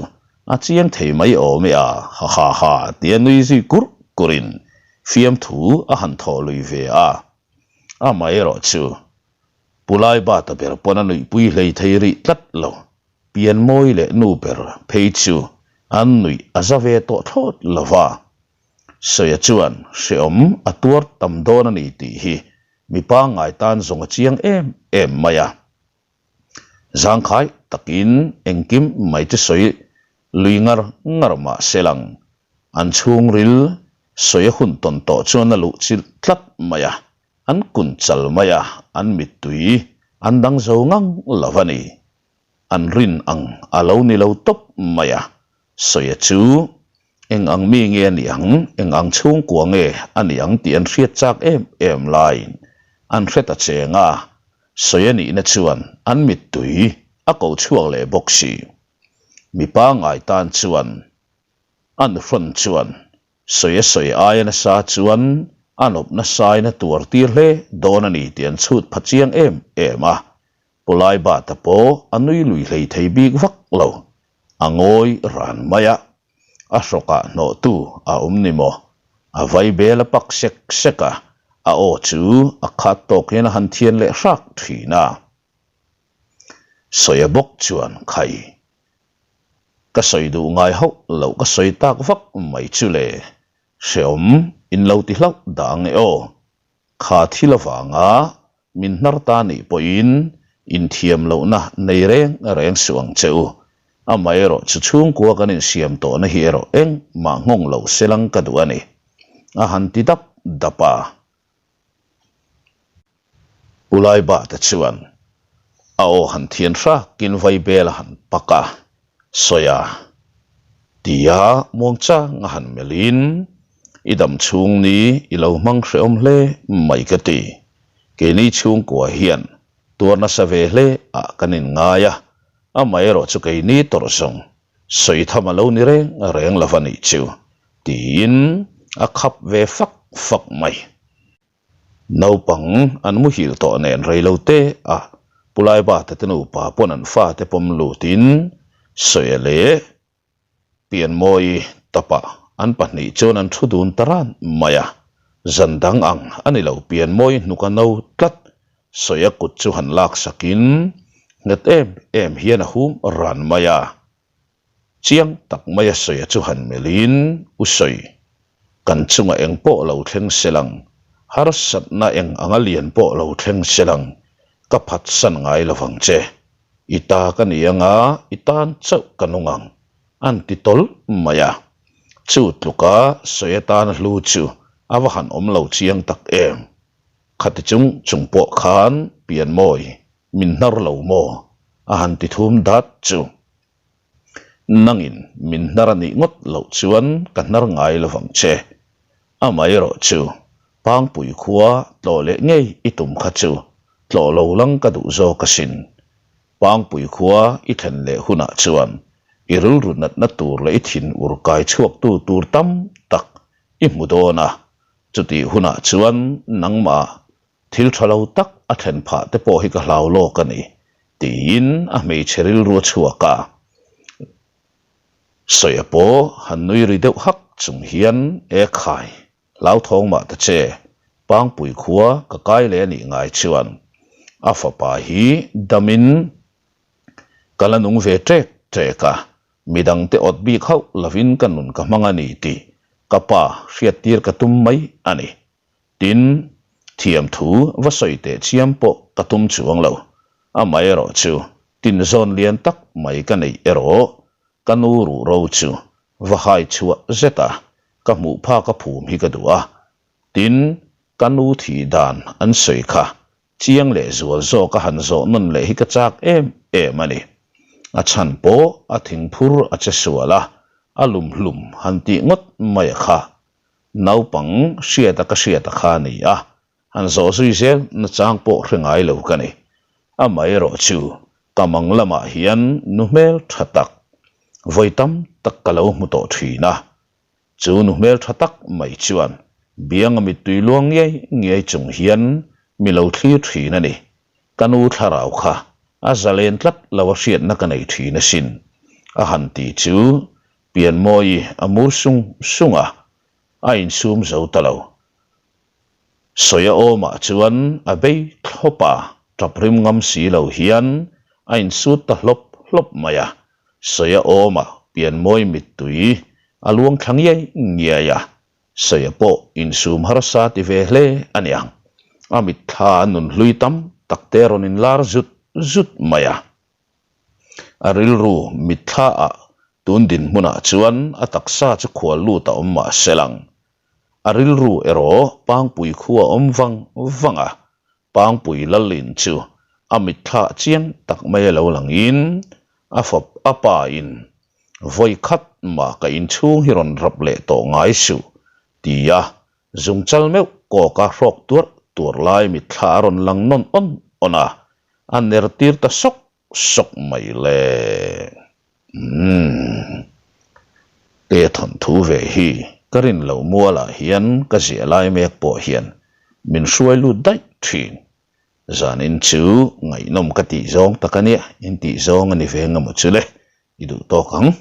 Speaker 2: a chiang thei mai awm e a, ha ha ha tia nui zui kurh kurhin fiamthu a han thawh lui ve a. Amaherawh chu Pu Laibata ber pawn a nuihpui hlei thei rih tlat lo. Pianmawi leh nu ber phei chu an nuih a za ve tawh thlawt lo va. Sawia chuan hrehawm a tuar tam dawn a ni tih hi mi pangngai tan zawng a chiang em em mai a. Zangkhai takin engkim mai chu sawi lui ngar ngar mah se lang, an chhungril sawi a hun tawn tawh chuan a luh chilh tlat mai a, an kun chal mai a, an mittui an dang zo ngang lo a ni. An rin ang a lo ni lo tawp mai a, Sawia chu eng ang mi nge a nih ang, eng ang chhungkua nge a nih ang tih an hriat chak em em laiin an hre ta cheng a, Sawia nihna chuan an mittui a ko chhuak leh bawk si. Mipa ngai tan chuan a nuhrawn chuan. Sawi a sawi aia nasa chuan a nawp nasain a tuar tir hle dawn a ni tih an chhut pha chiang em em a. Pulai Bata pawh a nui lui hlei thei bik vak lo. A ngawi ran mai a. A hrawkah hnawhtu a awm ni maw? A vai bel a pak sek sek a, a aw chu a khat tawk hian a han thian leh hrak thin a. Sawia bawk chuan khai. Ka sawi duh ngai hauh loh ka sawi tak vak mai chu le, hreawm in lo ti hlauh dah ang e aw. Kha thil avanga min hnar ta nih pawhin inthiam lohna nei reng reng suh ang che u. Amaherawh chu chhungkua kan insiam tawhna hi erawh engmah nghawng lo selang ka duh a ni, a han ti dap dap a. Pu Laibata chuan a aw han thian hrakin vaibel a han pak a, sawi a, tia muangchang a han melhin, I dam chhung ni i lo hmang hrehawm hle mai ka ti. Keini chhungkua hian tuar nasa ve hle ah kan inngai a, amaherawh chu keini tawrh zawng sawi tham a lo ni reng reng lo va nih chu, tiin a khap ve fak fak mai. Naupang an muhil tawh nen reilo te a Pulaibata te nupa pawn an fate pawm lutin Sawia leh Pianmawi tapah an pahnih chuan an thu dun ta ran mai a, zan dang ang a ni lo Pianmawi hnuk a no tlat Sawia kut chu han laksakin nghet em em hian a hum ran mai a. Chiang tak maia Sawia chu han melhin, U Sawi, kan chungah eng pawh lo thleng sel ang, harsatna eng anga lian pawh lo thleng sel ang, ka phatsan ngai lo vang che. I ta ka ni anga i tan chauh ka nung ang, an ti tawlh mai a. Chu tluka Sawia tana hlu chu a va han awm lo chiang tak em. Khati chung chung pawh khan Pianmawi Min hnar lo maw? A han ti thum dat chu. Nangin min hnar a nih ngawt loh chuan ka hnar ngai lo vang che. Amaherawh chu Pangpui khua tlawh leh ngei i tum kha chu tlawh lo lang ka duh zawk asin. Pangpui khua i thlen leh hunah chuan i rilru natna tur leh i thin ur kai chhuaktu tur tam tak i hmu dawn a, chutih hunah chuan nangmah Thil tha lo tak a thlen phah te pawh hi ka hlau lawk a ni, tiin a hmeichhe rilru a chhuak a. Sawia pawh han nui ri deuh hak chung hian, E khai, hlauthawng mah ta che, Pangpui khua ka kai leh a nih ngai chuan a fapa hi damin ka la nung ve ṭek ṭek a, midangte awt bik hauh lovin ka nun ka hmang a ni tih ka pa hriattir ka tum mai a ni. Tin, thiamthu va sawi teh chiam pawh ka tum chuang lo. Amaherawh chu tinzawn lian tak mai ka neih erawh ka nu ruhro chu va hai chhuah zet a, ka hmuh phak a phum hi ka duh a. Tin, ka nu thih dan an sawi kha chiang leh zual zawk a han zawh nawn leh hi ka chak em em a ni. A chhan pawh a thingphur a che sual a, a lum hlum han tih ngawt mai a kha. Naupang hriata ka hriata kha a ni a, han zawh zui zel nachang pawh hre ngai lo ka ni. Amaherawh chu ka mang lamah hian nu hmel tha tak, vawi tam tak ka lo hmu tawh thin a. Chu nu hmel tha tak mai chuan bianga mittui luang ngiai ngiai chung hian mi lo thlir thin a ni. Ka nu thlarau kha a zalen tlat lo a hriatna ka nei thin asin, a han ti chu Pianmawi a mur sung sung a, a insum zo ta lo. Sawi a awmah chuan a bei thlawp a, tap rim ngam si lo hian a insut ta hlawp hlawp mai a. Sawi a awmah Pianmawi mittui a luang thla ngiai ngiai a, Sawi a pawh insum harsa ti ve hle a niang. A mitthla a nunhlui tam tak te rawn inlar zut zut mai a. A rilru mitthla ah tun dinhmunah chuan a taksa chu khual lut a awm mah se lang. A rilru erawh Pangpui khu a awm vang vang a, Pangpui Lalin chu a mitthla chiang tak mai a lo langin a fap a pa in vawi khat mah ka inchhung hi rawn rap leh tawh ngai suh tia zungchal meuh kawka hrawk tuarh tuarh lai mitthla a rawn lang nawn awn awn a, A ner tir ta sawk sawk mai le. Umm. Te thawnthu ve hi. Ka rin loh mualah hian ka ziah lai mek pawh hian min hruai lut daih thin. Zanin chu ngaihnawm ka tih zawng tak a nia, in tih zawng a ni ve nga maw chu le, i duh tawk ang.